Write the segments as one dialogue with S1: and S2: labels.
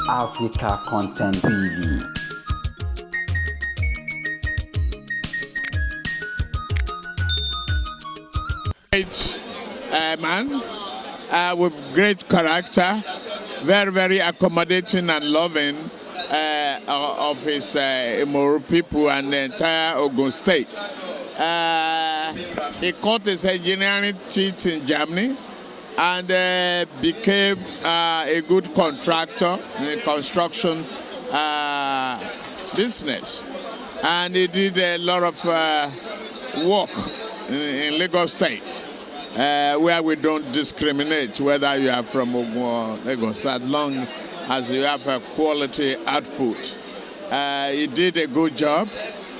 S1: Africa Content TV.
S2: Great man with great character, very, very accommodating and loving of his Imoru people and the entire Ogun State. He caught his engineering teeth in Germany and became a good contractor in the construction business. And he did a lot of work in Lagos State, where we don't discriminate whether you are from Ogun or Lagos, as long as you have a quality output. He did a good job.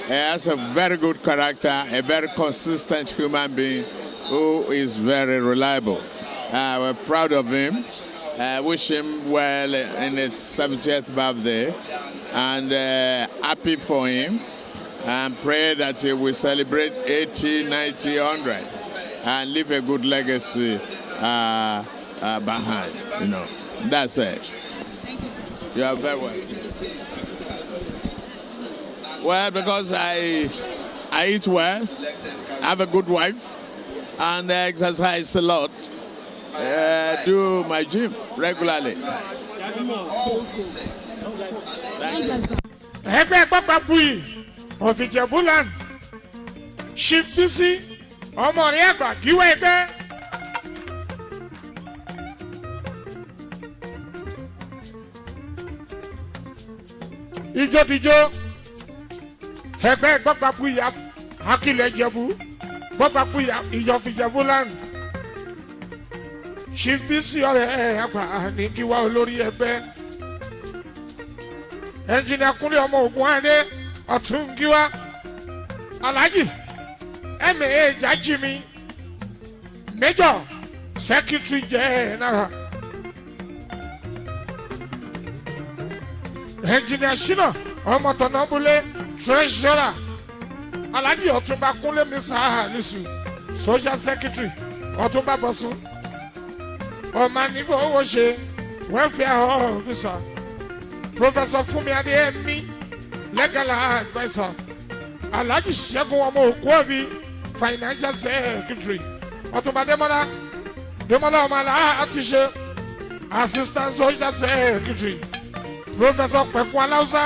S2: He has a very good character, a very consistent human being who is very reliable. We're proud of him. Wish him well in his 70th birthday, and happy for him, and pray that he will celebrate 80, 90, 100 and leave a good legacy behind. That's it.
S3: Thank you.
S2: You are very welcome. Well, because I eat well, have a good wife, and exercise a lot. Do my gym regularly. Thank you.
S4: Ẹgbẹ́ Pápábuyì of Ìjẹ̀bú-Land, Chief Bisi ọmọ rẹ̀ àgbà gíwá ẹgbẹ́. Ijódijó ẹgbẹ́ Pápábuyì Akilẹ̀ Ìjẹ̀bú, Pápábuyì of Ìjẹ̀bú-Land, Chief Bisi ọ̀rẹ́ àgbà ní gíwá olórí ẹgbẹ́. Ẹnjìnìà Kúnlé ọmọ Ògùn Adé ọ̀tún gíwá, Alhaji M.A. Jajimi, Major Secretary General. Ẹnjìnìà Ṣínà ọmọ Tọ̀nàbúlé, Treasurer. Alhaji Ọ̀túnba Kúnlé Misa Alisu, Social Secretary. Ọ̀túnba Bọ̀sùn ọmọ níbo owó ṣe, Welfare Officer. Professor Fúnmi Adéyẹmí, Legal Adviser. Alhaji Ṣẹ́gun ọmọ Òkúọ̀bí, Financial Secretary. Ọ̀túnba Démọ́lá Démọ́lá ọmọ Aláàtúnṣe, Assistant Social Secretary. Professor Pẹ̀kun Aláùsá,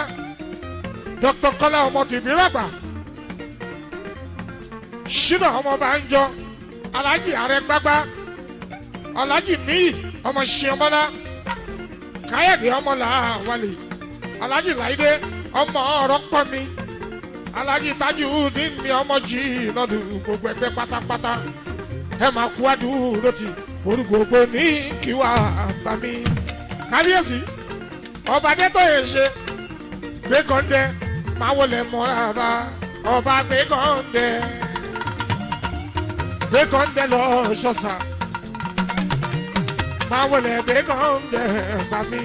S4: Dr. Kọ́lá ọmọ Tìbíràgbà, Ṣínà ọmọ Bánjọ, Alhaji Ààrẹ Gbágbá, Alhaji Níyì ọmọ Ṣíọmọ́lá, Káyọ̀dé ọmọ Làwálì, Alhaji Láìdé ọmọ ọ̀rọ̀ pọ̀ mi, Alhaji Tajudeen mi ọmọ jì lọ́dún. Gbogbo ẹgbẹ́ pátápátá, ẹ máa kú àdúró ti orúgbogbo ní kíwá bá mi. Kábíyèsí ọba Adétóyè ṣe gbẹ́gọ́ndẹ́ máa wọlé mọ́ra bá ọba gbẹ́gọ́ndẹ́ gbẹ́gọ́ndẹ́ lọ ṣọ́sà máa wọlé gbẹ́gọ́ndẹ́ bá mi.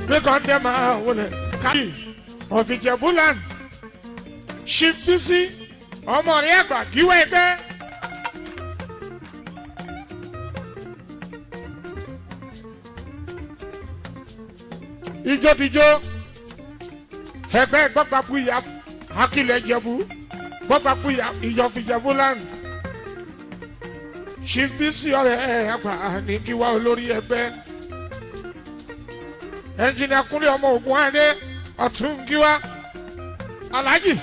S4: Gbẹ́gọ́ndẹ́ máa wọlé káyì of Ìjẹ̀bú-Land, Chief Bisi ọmọ rẹ̀ àgbà gíwá ẹgbẹ́. Ijódijó ẹgbẹ́ Pápábuyì Akilẹ̀ Ìjẹ̀bú, Pápábuyì of Ìjẹ̀bú-Land, Chief Bisi ọ̀rẹ́ àgbà ní gíwá olórí ẹgbẹ́. Ẹnjìnìà Kúnlé ọmọ Ògùn Adé ọ̀tún gíwá, Alhaji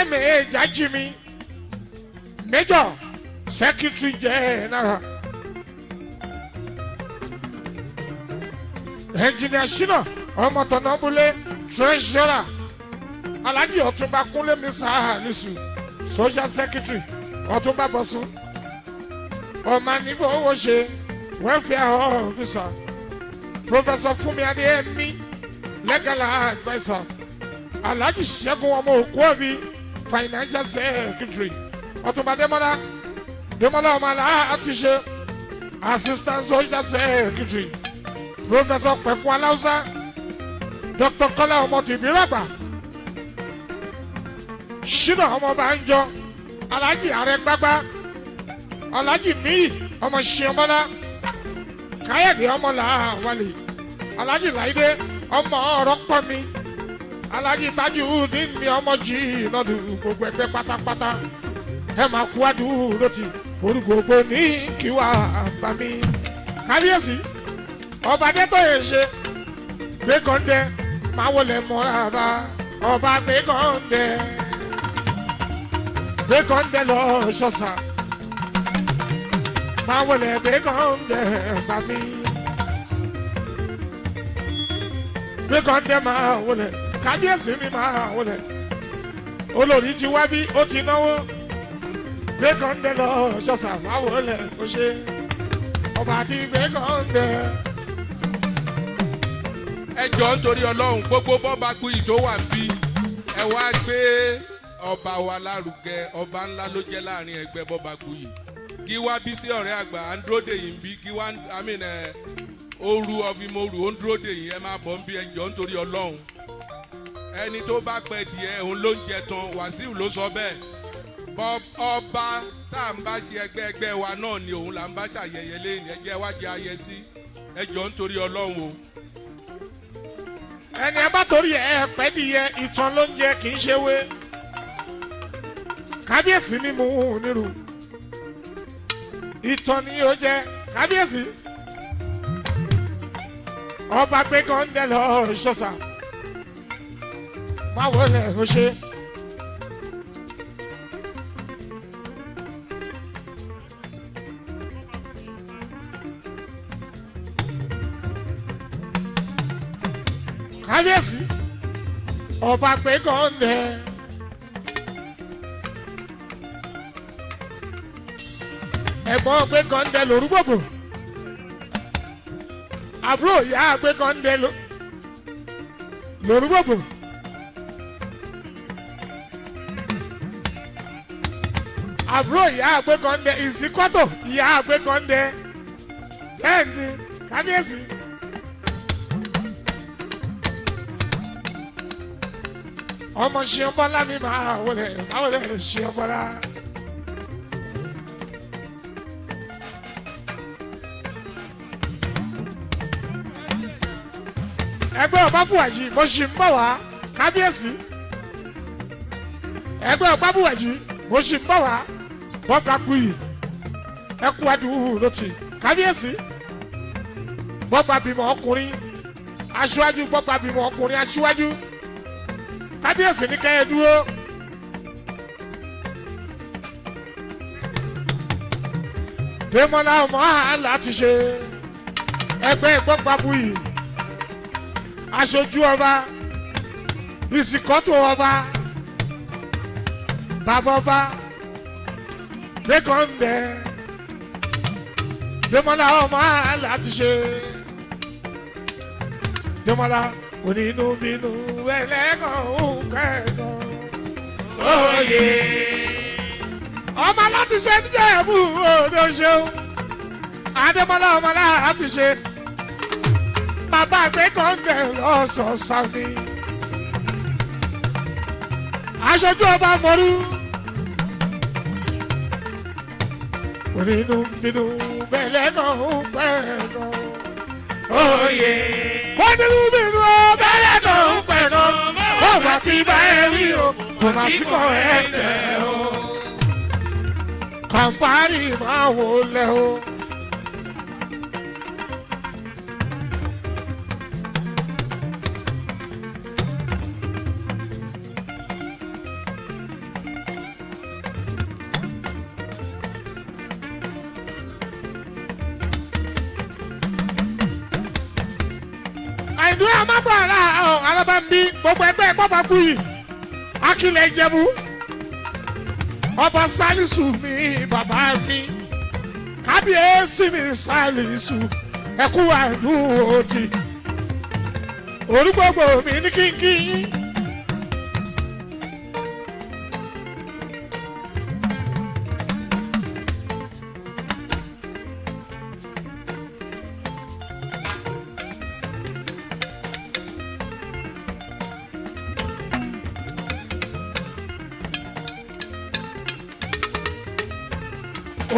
S4: M.A. Jajimi, Major Secretary General. Ẹnjìnìà Ṣínà ọmọ Tọ̀nàbúlé, Treasurer. Alhaji Ọ̀túnba Kúnlé Misa Alisu, Social Secretary. Ọ̀túnba Bọ̀sùn ọmọ níbo owó ṣe, Welfare Officer. Professor Fúnmi Adéyẹmí, Legal Adviser. Alhaji Ṣẹ́gun ọmọ Òkúọ̀bí, Financial Secretary. Ọ̀túnba Démọ́lá Démọ́lá ọmọ Aláàtúnṣe, Assistant Social Secretary. Professor Pẹ̀kun Aláùsá, Dr. Kọ́lá ọmọ Tìbíràgbà, Ṣínà ọmọ Bánjọ, Alhaji Ààrẹ Gbágbá, Alhaji Níyì ọmọ Ṣíọmọ́lá, Káyọ̀dé ọmọ Làwálì, Alhaji Láìdé ọmọ ọ̀rọ̀ pọ̀ mi, Alhaji Tajudeen mi ọmọ jì lọ́dún gbogbo ẹgbẹ́ pátápátá. Ẹ máa kú àdúró ti orúgbogbo ní kí wà bá mi. Kábíyèsí ọba Adétóyè ṣe gbẹ́gàndẹ máa wọlé mọ́ra bá ọba gbẹ́gàndẹ gbẹ́gàndẹ lọ ṣọ́sà máa wọlé gbẹ́gàndẹ bá mi. Gbẹ́gàndẹ máa wọlé kábíyèsí mi máa wọlé olórí ti wá bí ó ti náwó gbẹ́gàndẹ lọ ṣọ́sà máa wọlé ó ṣe ọba ti gbẹ́gàndẹ.
S3: Ẹ jọ̀ọ́ nítorí Ọlọ́run gbogbo bọ́ba kú yìí tó wà ń bí ẹ wá gbé ọba wa lárugẹ ọba ńlá ló jẹ́ láàrin ẹgbẹ́ bọ́ba kú yìí kí wá bí sí ọ̀rẹ́ àgbà à ń dúró dè yín bí kí wá ooru ọ̀fìmọ̀rù ó ń dúró dè yín ẹ máa bọ̀ ń bí ẹ jọ̀ọ́ nítorí Ọlọ́run ẹni tó bá pẹ́ díẹ̀ òun ló ń jẹ tán Wàsíù ló sọ bẹ́ẹ̀ ọba tá à ń bá ṣe ẹgbẹ́ ẹgbẹ́ wa náà ni òun là ń bá ṣàyẹyẹ lẹ́yìn ẹ jẹ́ wá jẹ ayẹ sí ẹ jọ̀ọ́ nítorí Ọlọ́run o.
S4: Ẹni ẹ bá torí ẹ pẹ́ nìyẹn ìtàn ló ń jẹ kì í ṣe wé. Kábíyèsí ni mò ń nírú ìtàn ni ó jẹ kábíyèsí. Ọba gbẹ́gàndẹ lọ ṣọ́sà má wọlé ó ṣe. Kábíyèsí ọba gbẹ́gàndẹ. Ẹ̀gbọ́n gbẹ́gàndẹ lórúgbògbò àbúrò ìyá gbẹ́gàndẹ lórúgbògbò. Àbúrò ìyá gbẹ́gàndẹ ìsìnkọ́tò ìyá gbẹ́gàndẹ bẹ́ẹ̀ ni kábíyèsí. Ọmọ Ṣeunbọ́lá mi máa wọlé máa wọlé Ṣeunbọ́lá. Ẹgbẹ́ Ọbáfúwàjì mo ṣì ń bọ̀ wá kábíyèsí. Ẹgbẹ́ Ọbáfúwàjì mo ṣì ń bọ̀ wá bọ́gbà kuyì ẹkú adùn ló ti kábíyèsí. Bọ́gbà bímọ ọkùnrin aṣíwájú bọ́gbà bímọ ọkùnrin aṣíwájú. Kábíyèsí ní kẹ́ ẹ dúró. Démọ́lá ọmọ àhàlà ti ṣe ẹgbẹ́ ìgbọ́pàbùyì aṣojú ọba ìsìnkọ́tò ọba bàbá ọba gbẹ́kọ̀ǹdẹ̀ Démọ́lá ọmọ àhàlà ti ṣe Démọ́lá. Onínúbínú ẹlẹ́gàn òun kẹ́gàn. Oyè. Ọmọ láti ṣe níjẹ̀bú òde ṣeun. Adémọ́lá ọmọ láti ṣe. Bàbá àgbẹ̀kọ̀ǹdẹ̀ lọ́sọ̀ọ̀sán mi. Aṣojú ọba mọ̀rú. Onínúbínú ẹlẹ́gàn òun kẹ́gàn. Oyè. Onínúbínú ẹlẹ́gàn òun kẹ́gàn. Ó bá ti bá ẹ wí o, kò má sí kọ́ ẹ tẹ̀ o. Kàmpárì máa wò lẹ̀ o. Àìdú àmàgbàrà alábàmbí gbogbo ẹgbẹ́ Bọ́bákúyì Akílẹ̀ Ìjẹ̀bú ọba Sálísù mi bàbá mi kábíyèsí mi Sálísù ẹkú àìdú òtí orúgbogbo mi ní kínkín yín.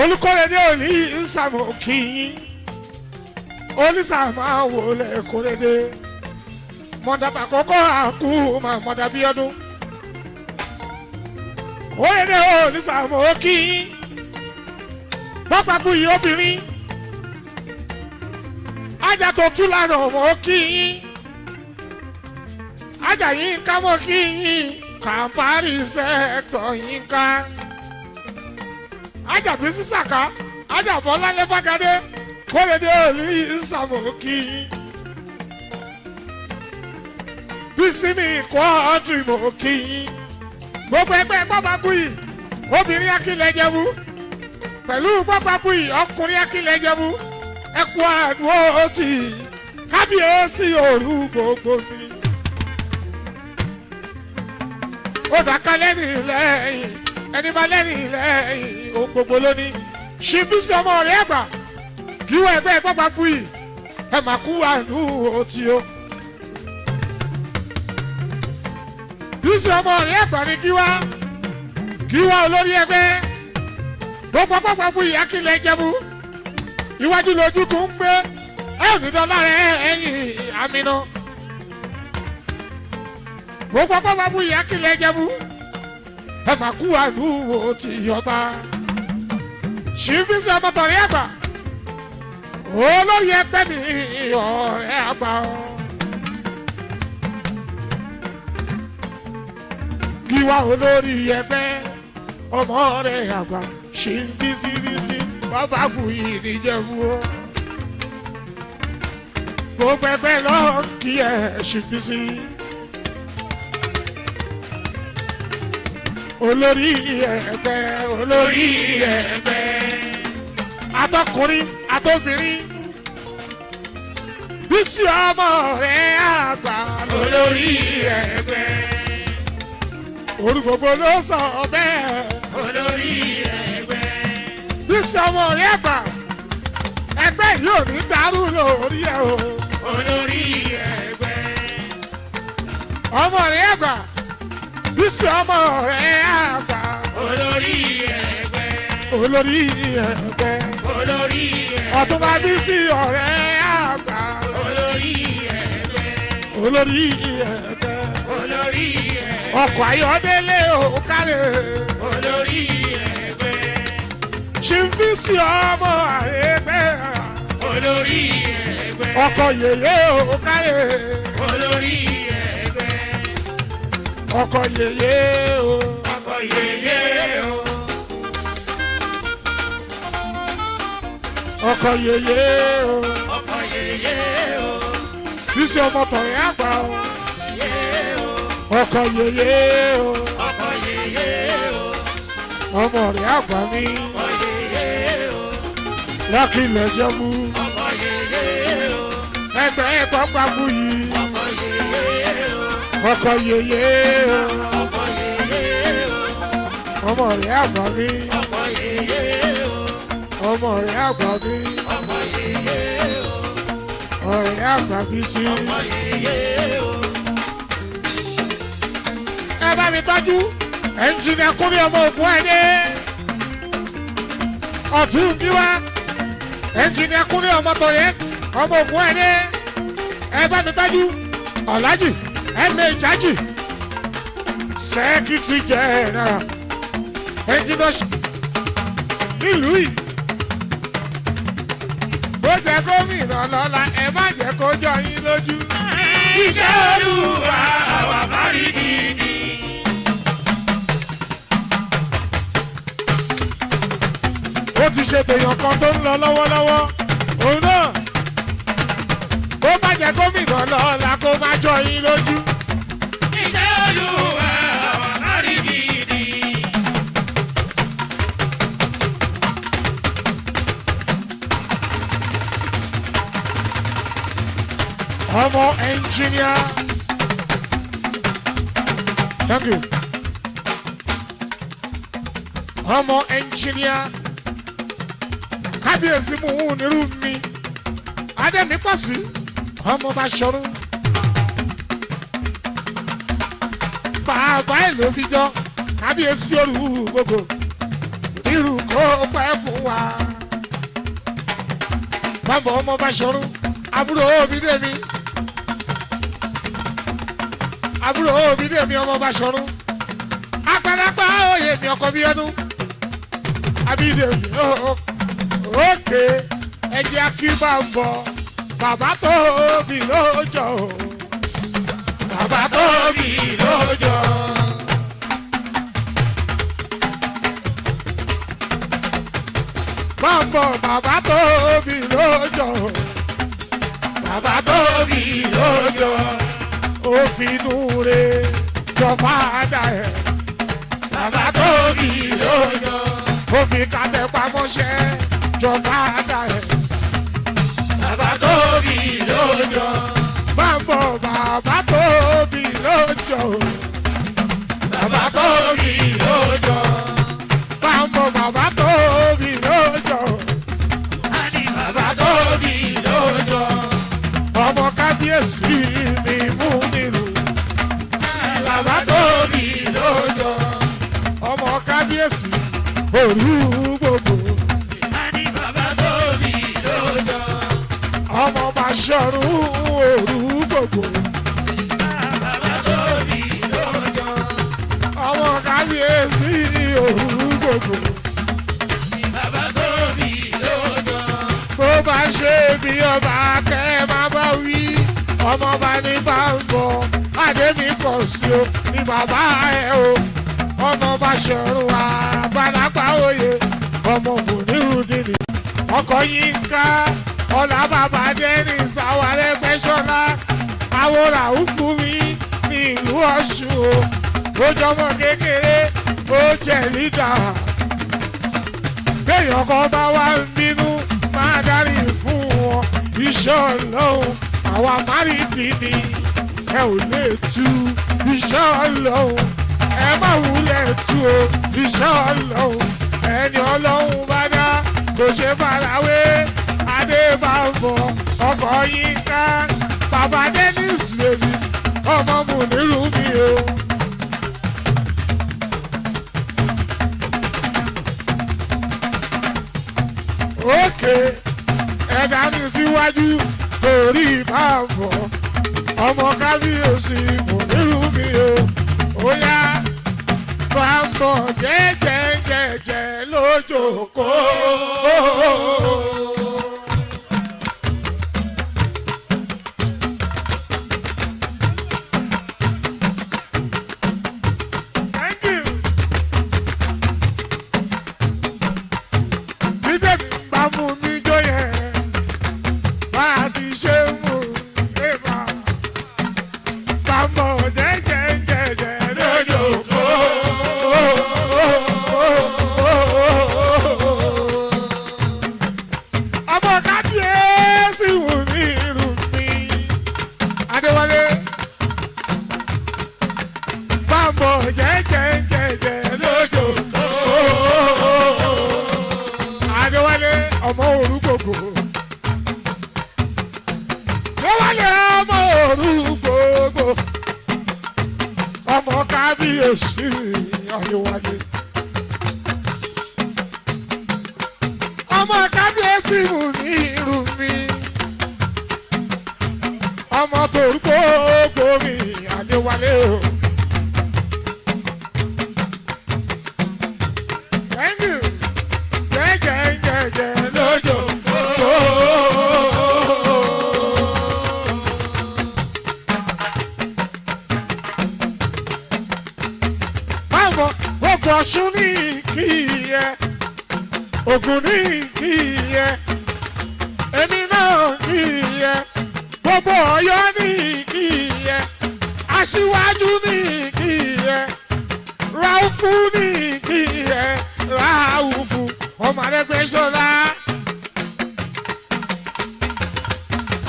S4: Olùkọ́rẹ́ ní òní ìsàmù kìín. Olisa máa wọlé kórede. Mọ̀dà tàkọ́kọ́ àkú máa mọ̀dà bí ọdún. Kórede Olisa mọ̀ kí yín. Bọ́pàkù yìí obìnrin. Ajá tó tú lánàá mọ̀ kí yín. Ajá yín ká mọ̀ kí yín. Kàmpárì sẹ́ẹ̀tọ̀ yín ká. Ajá bí sísàká. Ajá bọ́lá lẹ́fàgádé. Kórede Olisa mọ̀ kí yín. Bísí mi kọ́ ọdún mọ̀ kí yín. Gbogbo ẹgbẹ́ Bọ́pàkù yìí obìnrin akílẹ̀ jẹ́wú. Pẹ̀lú Bọ́pàkù yìí ọkùnrin akílẹ̀ jẹ́wú. Ẹ kú àdúró tì í. Kábíyèsí òru gbogbo mi. Ó dàka lẹ́yìn lẹ́yìn ẹni bá lẹ́yìn lẹ́yìn ohun gbogbo lónìí. Ṣìbísí ọmọ rẹ̀ àgbà kí wọ́n ẹgbẹ́ Bọ́pàkù yìí ẹ mà kú àdúró tì o. Bísí ọmọ rẹ̀ àgbà ni kí wá olórí ẹgbẹ́ gbogbo Bọ́pàkù yìí akílẹ̀ jẹ́bú iwájú lójú kò ń gbé ẹ ò ní dọ́là rẹ̀ ẹ̀yìn àmínà gbogbo Bọ́pàkù yìí akílẹ̀ jẹ́bú ẹ mà kú àdúró ti yọba. Ṣìbísí ọmọ tọ̀rẹ́ àgbà olórí ẹgbẹ́ mi ọ̀rẹ́ àgbà o. Gíwá olórí ẹgbẹ́ ọmọ rẹ̀ àgbà ṣì ń bísíbísí Bọ́pàkù yìí níjẹ̀bú o. Gbogbo ẹgbẹ́ ló ń kí ẹ ṣì ń bísí. Olórí ẹgbẹ́ olórí ẹgbẹ́ atọkùnrin atobìnrin bísí ọmọ rẹ̀ àgbà lórí ẹgbẹ́. Orú gbogbo ló sọ bẹ́ẹ̀.
S5: Olórí ẹgbẹ́.
S4: Bísí ọmọ rẹ̀ àgbà ẹgbẹ́ yìí ò ní dàrú lórí ẹ o.
S5: Olórí ẹgbẹ́.
S4: Ọmọ rẹ̀ àgbà bísí ọmọ rẹ̀ àgbà.
S5: Olórí ẹgbẹ́.
S4: Olórí ẹgbẹ́.
S5: Olórí ẹgbẹ́.
S4: Ọ̀túnba bísí ọ̀rẹ́ àgbà.
S5: Olórí ẹgbẹ́.
S4: Olórí ẹgbẹ́.
S5: Olórí ẹgbẹ́.
S4: Ọkọ̀ Ayọ̀délé òkàlẹ̀.
S5: Olórí ẹgbẹ́.
S4: Ṣìbísí ọmọ àrẹ́gbẹ́.
S5: Olórí ẹgbẹ́.
S4: Ọkọ̀ yèyé òkàlẹ̀.
S5: Olórí ẹgbẹ́.
S4: Ọkọ̀ yèyé o.
S5: Ọkọ̀ yèyé o.
S4: Ọkọ̀ yèyé o.
S5: Ọkọ̀ yèyé o.
S4: Bísí ọmọ tọ̀rẹ́ àgbà o. Ọkọ̀ yèyé o.
S5: Ọkọ̀ yèyé o.
S4: Ọmọ rẹ̀ àgbà mi.
S5: Ọkọ̀ yèyé o.
S4: Lákìlẹ̀ jẹ́mú.
S5: Ọkọ̀ yèyé o.
S4: Ẹgbẹ́ Bọ́pàkù yìí.
S5: Ọkọ̀ yèyé o.
S4: Ọkọ̀ yèyé o.
S5: Ọkọ̀ yèyé o.
S4: Ọmọ rẹ̀ àgbà mi.
S5: Ọkọ̀ yèyé o.
S4: Ọmọ rẹ̀ àgbà mi.
S5: Ọkọ̀ yèyé o.
S4: Ọ̀rẹ́ àgbà mi sí.
S5: Ọkọ̀ yèyé o.
S4: Ẹ bá mi tọ́jú ẹnjìnìà kúrẹ́ ọmọ ògùn ẹ̀ dé. Ọ̀tún bí wá ẹnjìnìà kúrẹ́ ọmọ tọ̀yẹ́ ọmọ ògùn ẹ̀ dé. Ẹ bá mi tọ́jú ọ̀làjì ẹ̀mẹ ìjájì sẹ́kìtì jẹ́ náírà ẹnjìnìà nílùú yìí. Bó jẹ́ gómìnà lọ́la ẹ má jẹ́ kó jọ yín lójú.
S5: Iṣẹ́ Olúwa àwa bá rí gidi.
S4: Ó ti ṣe tèèyàn kan tó ń lọ lọ́wọ́lọ́wọ́ òun náà kó má jẹ́ gómìnà lọ́la kó má jọ yín lójú.
S5: Iṣẹ́ Olúwa àwa bá rí gidi.
S4: Ọmọ ẹnjìníà. Thank you. Ọmọ ẹnjìníà. Kábíyèsí mú un nírú mi. Adémi pọ̀ sí. Ọmọ bá ṣọrun. Bàbá ẹ̀ ló fi jọ. Kábíyèsí olú gbogbo. Irú kó pẹ́ fún wa. Bàbá ọmọ bá ṣọrun. Àbúrò Bídèmí. Àbúrò Bídèmí ọmọ Báṣọ̀run. Àgbàlagbà òye mi ọkọ bí ẹnu. Abídèmí òkè ẹ̀jẹ̀ akíbà ń bọ̀. Bàbá tóbi lójó. Bàbá tóbi lójó. Bàbá bàbá tóbi lójó. Bàbá tóbi lójó. Ó finú re jọ fàdà ẹ̀. Bàbá tóbi lójó. Ó fi kàtẹ́ pamọ́ṣẹ́ jọ fàdà ẹ̀. Bàbá tóbi lójó. Bàbá bàbá tóbi lójó. Bàbá tóbi lójó. Bàbá bàbá tóbi lójó. Bàbá tóbi lójó. Ọmọ kábíyèsí mi mú nílùú. Bàbá tóbi lójó. Ọmọ kábíyèsí òru gbogbo. Bàbá tóbi lójó. Ọmọ Báṣọ̀run òru gbogbo. Bàbá tóbi lójó. Ọmọ kábíyèsí òru gbogbo. Bàbá tóbi lójó. Bó bá ṣe bí ọba kẹ́ máa bá wí. Ọmọ bá ní bá ń bọ̀. Adémi pọ̀ sí o ní bàbá ẹ̀ o. Ọmọ Báṣọ̀run àgbàlagbà òye. Ọmọ Mùnírùdínì. Ọkọ Yínká. Ọlá bàbá Dẹ́rìn Sáwárẹ́gbẹ́ṣọlá. Àwòrán fún mi ní ìlú Ọ̀ṣun o. Ó jọmọ kékeré, ó jẹ́ lídà. Béèyàn kan bá wá ń bínú, máa dárí fún wọn. Iṣẹ́ Ọlọ́run, àwa márìdì ni ẹ ò lè tú. Iṣẹ́ Ọlọ́run, ẹ má wulẹ̀ tú o. Iṣẹ́ Ọlọ́run, ẹni Ọlọ́run bá dá, kò ṣe farawé. Adébáfọ̀ ọkọ̀ Yínká, bàbá Dennis lèmi, ọmọ Mùnírù mi o. Òkè ẹ̀dá mi síwájú torí ìbáfọ̀ ọmọ kábíyèsí Mùnírù mi o. Ó yá bámbọ̀ jẹ́jẹ́jẹ́jẹ́ lójókòó. Thank you. Bídèmí ń bá mú mi jó yẹn, bá a ti ṣe mú èèmà. Bámbọ̀ jẹ́jẹ́jẹ́jẹ́ lójókòó. Ọmọ kábíyèsí wù mí irú mi. Adéwálé. Bámbọ̀ jẹ́jẹ́jẹ́jẹ́ lójókòó. Adéwálé ọmọ orúgbògbò. Adéwálé ọmọ orúgbògbò. Ọmọ kábíyèsí Adéwálé. Ọmọ kábíyèsí wù mí irú mi. Ọmọ torúgbògbò mi Adéwálé o. Thank you. Jẹ́jẹ́jẹ́jẹ́ lójó. Báwo Ògùn Ọ̀ṣun ní kí ẹ, Ògùn ní kí ẹ, èmi náà kí ẹ, gbogbo Ọ̀yọ́ ní kí ẹ, aṣíwájú ní kí ẹ. Ràúfù ní kí ẹ, Ràúfù ọmọ Arẹ́gbẹ́ṣọlá.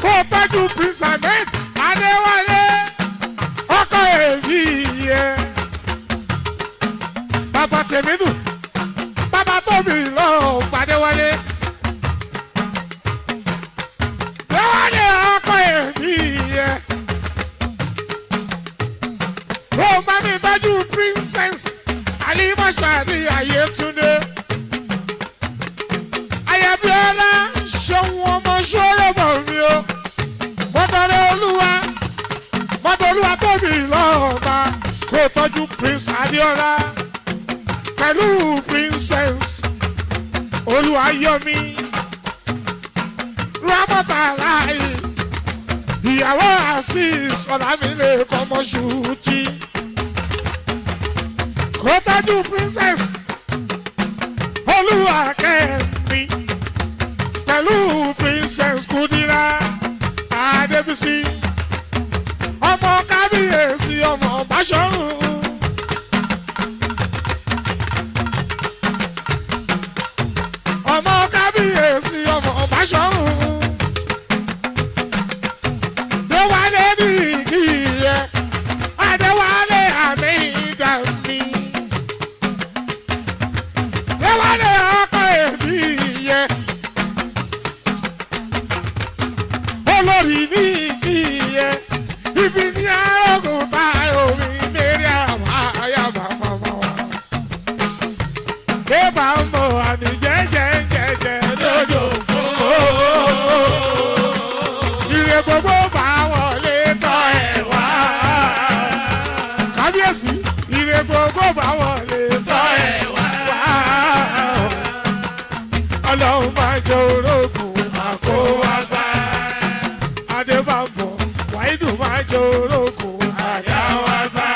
S4: Kó o tọ́jú Prince Ahmed Adéwálé, ọkọ èyí yẹ. Bàbá tèmi nù, bàbá tóbi lọ Adéwálé. Adéwálé ọkọ èyí yẹ. Ó bá mi tọ́jú Princess Alimọ́ṣáàdì Ayétúndé. Ayabiola ṣeun ọmọ ṣọ́rọ̀mọ̀ mi o. Tóbi lọ́ọ̀bá kó tọ́jú Prince Adéọlá pẹ̀lú Princess Olúwayọ̀mí Rámọ́tàláì ìyàwó Azeez Ọlámilékan Mọ́ṣútì kó tọ́jú Princess Olúwakẹ́mi pẹ̀lú Princess Kudira Adébísí ọmọ kábíyèsí ọmọ Báṣọ̀run. Ọmọ kábíyèsí ọmọ Báṣọ̀run. Déwálé ní ìkìyẹ, Adéwálé àmì ìdàmí. Déwálé ọkọ èmi yẹ. Olórí ní ìkìyẹ, ibi ní arógùn bá omi lérí àwọn àyàbá màmá wa. Débà ń bọ̀ àmì jẹ́jẹ́jẹ́jẹ́ lójó. Ire gbogbo bá wọlé tọ́ ẹ̀ wá. Kábíyèsí, ire gbogbo bá wọlé tọ́ ẹ̀ wá. Ọlọ́run máa jẹ orógùn àkówá bá. Adébámbọ̀, Wàídù máa jẹ orógùn àdáwá bá.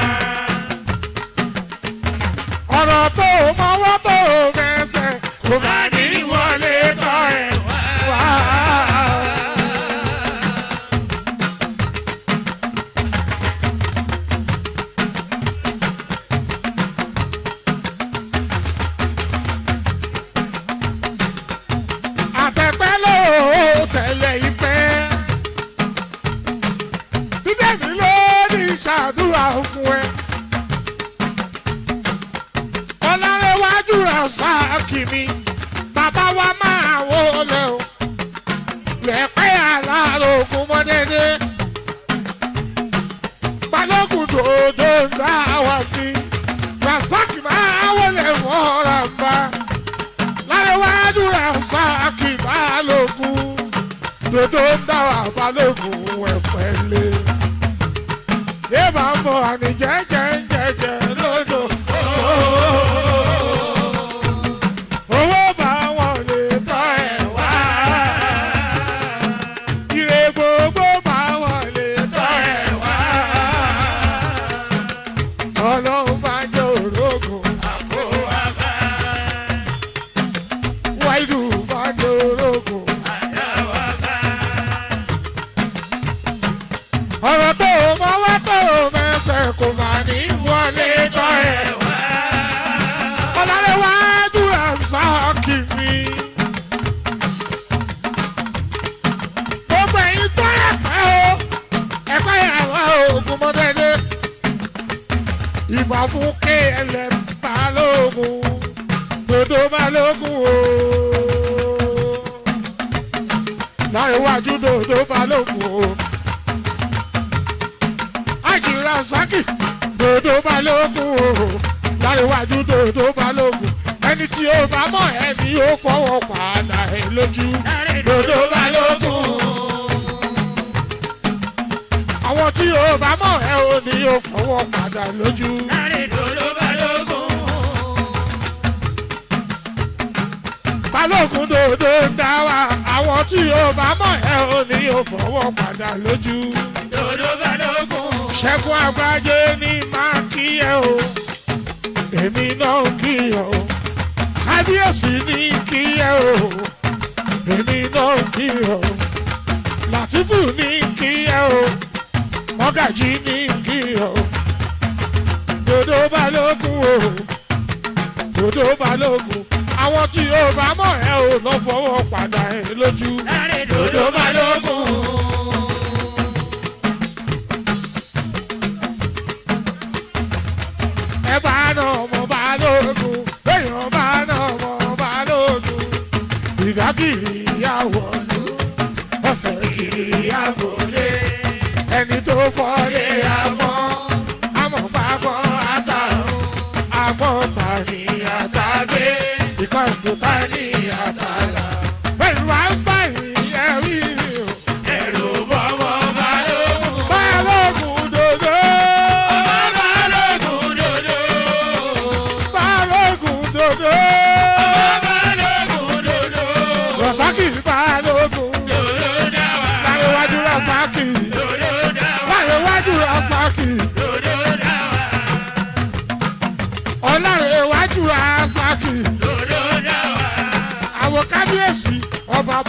S4: Ọ̀rọ̀ tó mọ́wọ́ tó mẹsẹ̀ kò má ní wọlé tọ́ ẹ̀ wá. Àtẹ̀pẹ́ ló tẹ̀lé ìpẹ́. Dídẹ̀mí ló ní ṣàdúrà fún ẹ. Ọlárẹ̀wájú Rasaki mi, bàbá wa máa wọlé o. Lẹ̀pẹ́ alárògùn mọ́dẹ́dẹ́. Balógun dòdò ń dá wa bí. Rasaki máa wọlé mọ́ra bá. Lárẹ̀wájú Rasaki balógun. Dòdò ń dá wa balógun ẹ̀pẹ̀lẹ̀. Débà ń bọ̀ àní jẹ́jẹ́jẹ́jẹ́ lódò. Owó bá wọn lè tọ́ ẹ̀ wá. Ire gbogbo bá wọn lè tọ́ ẹ̀ wá. Ọlọ́run máa jẹ́ orógùn àkówá bá. Wáìdù máa jẹ́ orógùn àdáwà bá. Ọ̀rọ̀ tó o mọ wá tó o mẹsẹ̀ kò mà ní wọlé tọ́ ẹ̀ wá. Ọlárẹ̀wájú Rasaki mi. Gbogbo ẹ̀yin tó ẹ̀pẹ́ o, ẹ̀pẹ́ ìyàwó ogun mọ́tẹ́lẹ́. Ìbà fún KLM Balógun, Dòdò Balógun o. Lárẹ̀wájú Dòdò Balógun o. Àjì Rasaki Dòdò Balógun o. Lárẹ̀wájú Dòdò Balógun. Ẹni tí ó bá mọ̀ ẹni ó fọwọ́ padà ẹ̀ lójú. Dòdò Balógun. Àwọn tí ó bá mọ̀ ẹ ò ní ó fọwọ́ padà lójú. Balógun dòdò ń dá wa. Àwọn tí ó bá mọ̀ ẹ ò ní ó fọwọ́ padà lójú. Ṣẹ́gun Àgbájé ní máa kí ẹ o, èmi náà kí ẹ o. Kábíyèsí ní kí ẹ o, èmi náà kí ẹ o. Làtífù ní kí ẹ o, Mọ́gàjí ní kí ẹ o. Dòdò Balógun o, Dòdò Balógun. Àwọn tí o bá mọ̀ ẹ ò lọ fọwọ́ padà ẹ lójú. Dòdò Balógun. Ẹ bá náà mọ̀ Balógun, èèyàn bá náà mọ̀ Balógun. Ìdágìrì àwọ̀lú, ọ̀sẹ̀ kiri àgọ́lé. Ẹni tó fọ́lé àmọ́, àmọ́ pàgọ́ àtàrùn. Àmọ́ tàrí àtàgbé, ìkọ̀ǹdù tàrí àtàlà. Pẹ̀lú àgbà ìyẹn rí o. Ẹ̀rù bọ́mọ Balógun. Balógun dòdò.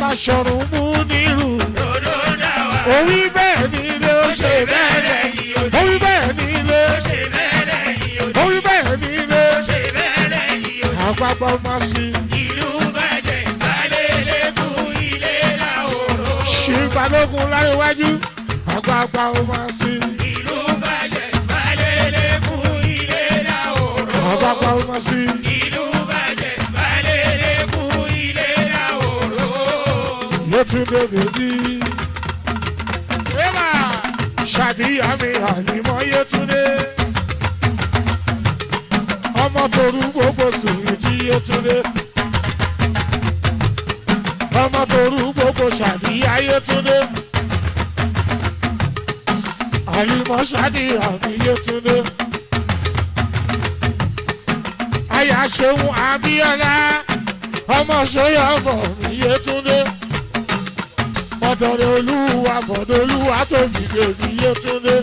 S4: Báṣọ̀run mú nírú.
S5: Dodo dá wa.
S4: Orí bẹ́ẹ̀ ni ilé ó ṣe bẹ́ẹ̀
S5: lẹ́yìn odi.
S4: Orí bẹ́ẹ̀ ni ilé.
S5: Ó ṣe bẹ́ẹ̀ lẹ́yìn odi.
S4: Orí bẹ́ẹ̀ ni ilé.
S5: Ó ṣe bẹ́ẹ̀ lẹ́yìn odi.
S4: Àgbàgbọ́ máa sí.
S5: Ìlú bàjẹ́ balẹ̀lẹ́kùn ilé làwòrò.
S4: Ṣìbalógun láríwájú. Àgbàgbà ó máa sí.
S5: Ìlú bàjẹ́ balẹ̀lẹ́kùn ilé làwòrò.
S4: Àgbàgbà ó máa sí.
S5: Ìlú bàjẹ́ balẹ̀lẹ́kùn ilé làwòrò.
S4: Yétúndé bèbí. Ṣàdíyà mi àlìmọ́ Yétúndé. Ọmọ torú gbogbo sùnrì tí Yétúndé. Ọmọ torú gbogbo ṣàdíyà Yétúndé. Àlìmọ́ ṣàdíyà mi Yétúndé. Aya ṣeun Abíọ́lá. Ọmọ ṣóyọ̀ ọmọ mi Yétúndé bọ̀dọ̀rẹ̀ olúwa bọ̀dọ̀ olúwa tó dìde òbí Yétúndé.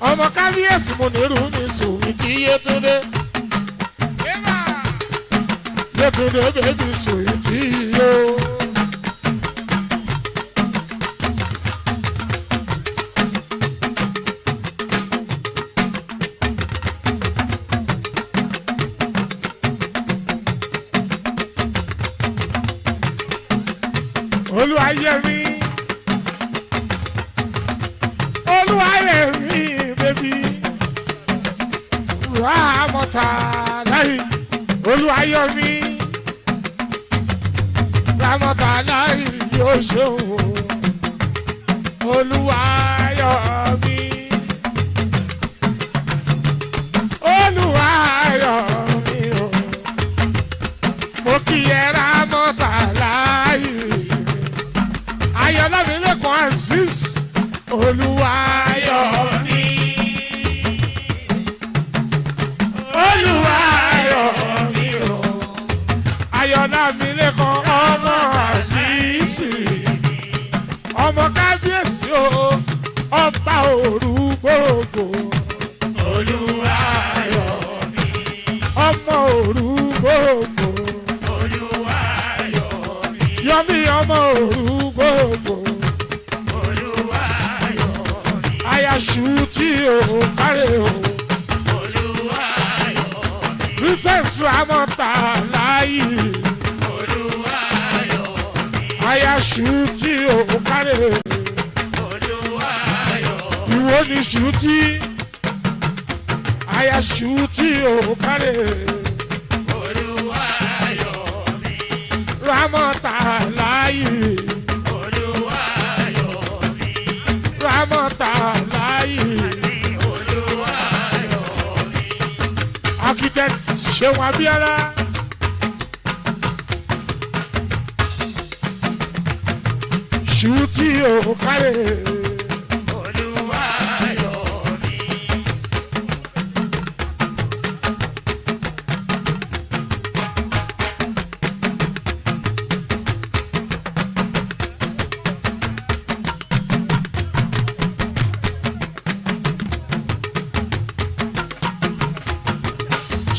S4: Ọmọ kábíyèsí mo nírú mi sùnmí kí Yétúndé. Yétúndé bèbí sùnmí tí yó. Olúwayẹmí Olúwayẹmí bèbí Rámọ́tà láyé Olúwayọmí Rámọ́tà láyé yóò ṣeun Olúwayọmí Olúwayọmí o mo kí ẹ Rámọ́tà láyé ayọ̀lámilẹ́kọ̀ọ́ azeez olúwayọ̀mí olúwayọ̀mí o ayọ̀lámilẹ́kọ̀ọ́ ọmọ azeez ọmọ kábíyèsí o ọba òru gbogbo
S5: Olúwayọ̀mí.
S4: ọmọ òru gbogbo
S5: Olúwayọ̀mí.
S4: yọmí ọmọ òru gbogbo
S5: Olúwayọ̀mí.
S4: ayaṣu tí o kárẹ̀ o.
S5: Olúwayọ̀mí.
S4: Princess Ramota láyé
S5: Olúwayọ̀mí.
S4: ayaṣu tí o kárẹ̀
S5: Olúwayọ̀mí.
S4: ìwọ ni ṣùtí ayaṣu tí o kárẹ̀
S5: Olúwayọ̀mí.
S4: Ramota láyé
S5: Olúwayọ̀mí.
S4: Ramota láyé
S5: Olúwayọ̀mí.
S4: architect Ṣeun Abíọ́lá. Ṣùtí o kárẹ̀.
S5: Olúwayọ̀mí.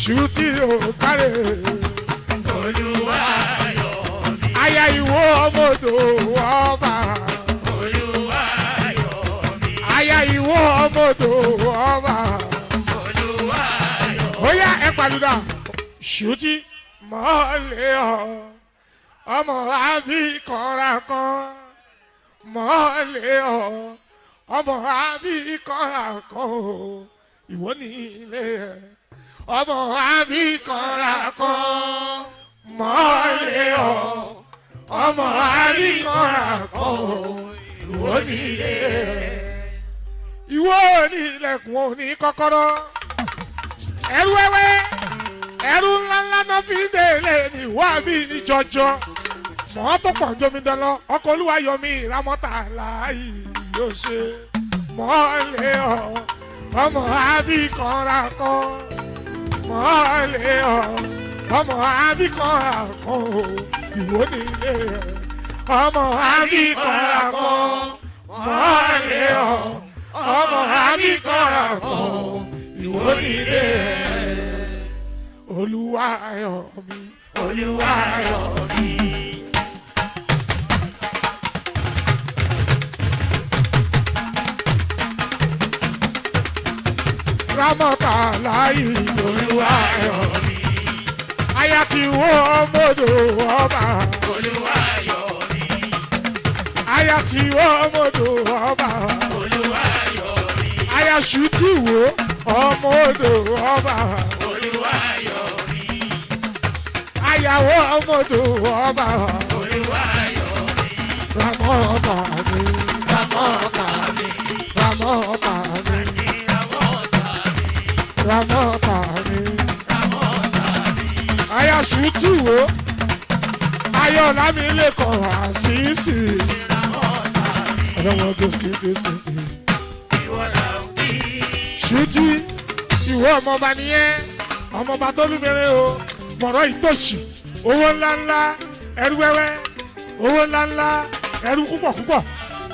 S4: Ṣùtí o kárẹ̀.
S5: Olúwayọ̀mí.
S4: Aya ìwọ ọmọdé ọba.
S5: Olúwayọ̀mí.
S4: Aya ìwọ ọmọdé ọba.
S5: Olúwayọ̀mí.
S4: Ó yá ẹ pàlùdà. Ṣùtí mọ́lẹ̀ ọ. Ọmọ àbí kọ́ra kan. Mọ́lẹ̀ ọ. Ọmọ àbí kọ́ra kan o. Ìwọ ní ilé ẹ. Ọmọ àbí kọ́ra kan. Mọ́lẹ̀ ọ. Ọmọ àbí kọ́ra kan o. Ìwọ ní ilé ẹ. Ìwọ ní ilẹ̀kùn òní kọ́kọ́rọ́. Ẹrú wẹ́wẹ́ ẹrú ńláńlá náà fi ń délé ní ìwọ mi jọjọ. Mọ́ tó pọ̀ jomi dandan ọkọ̀ olúwa yọ mí ìrámọ́tà láàyè yóò ṣe. Mọ́lẹ̀ ọ ọmọ àbí kanra kan. Mọ́lẹ̀ ọ ọmọ àbí kanra kan o. Ìwọ ní ilé ẹ. Ọmọ àbí kanra kan. Mọ́lẹ̀ ọ ọmọ àbí kanra kan o. Ìwọ ní ilé ẹ. Olúwa ayọ̀ mi.
S5: Olúwa yọ̀ mí.
S4: Ramọ́ta láyé
S5: Olúwa yọ̀ mí.
S4: Aya ti wọ́ ọmọdé ọba.
S5: Olúwa yọ̀ mí.
S4: Aya ti wọ́ ọmọdé ọba.
S5: Olúwa yọ̀ mí.
S4: Aya ṣùtì wo ọmọdé ọba.
S5: Olúwa yọ̀ mí.
S4: Ayàwó ọmọdé ọba.
S5: Olúwa yọ̀ mí.
S4: Ramọ́ta mi.
S5: Ramọ́ta mi.
S4: Ramọ́ta mi.
S5: Ramọ́ta mi.
S4: Ramọ́ta mi.
S5: Ramọ́ta mi.
S4: Aya ṣùtì wo ayọ̀lá mi lè kọ̀ àṣìṣì.
S5: Ramọ́ta mi.
S4: Ọlọ́wọ́ gòsìkè gòsìkè.
S5: Ìwọ là ń kí.
S4: Ṣùtì ìwọ ọmọọba nìyẹn ọmọọba tó lúmẹrẹ o mọ̀rọ̀ ìtòṣì owó ńláńlá ẹrú wẹ́wẹ́ owó ńláńlá ẹrú púpọ̀ púpọ̀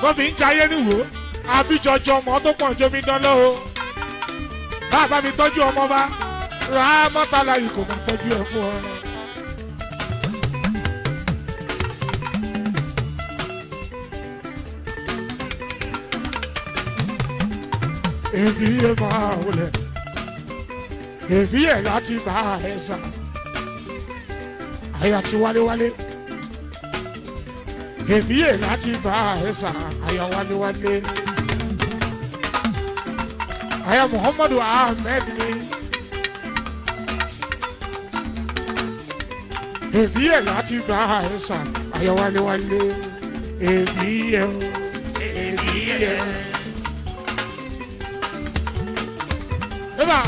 S4: wọ́n fi ń jayé níwò àbíjọjọ ọmọ tó pọ̀ jomi dán lọ o bàbá mi tọ́jú ọmọọba Rámọ́tàlá yìí kò máa tọ́jú ẹ fún ọ. Èmi yẹ máa wọlé èmi yẹ láti bá ẹ sà àyà ti wálewálé èmi yẹ láti bá ẹ sà àyà wálewálé àyà Muhammadu Ahmed ni èmi yẹ láti bá ẹ sà àyà wálewálé èmi yẹ o èmi yẹ. Eba.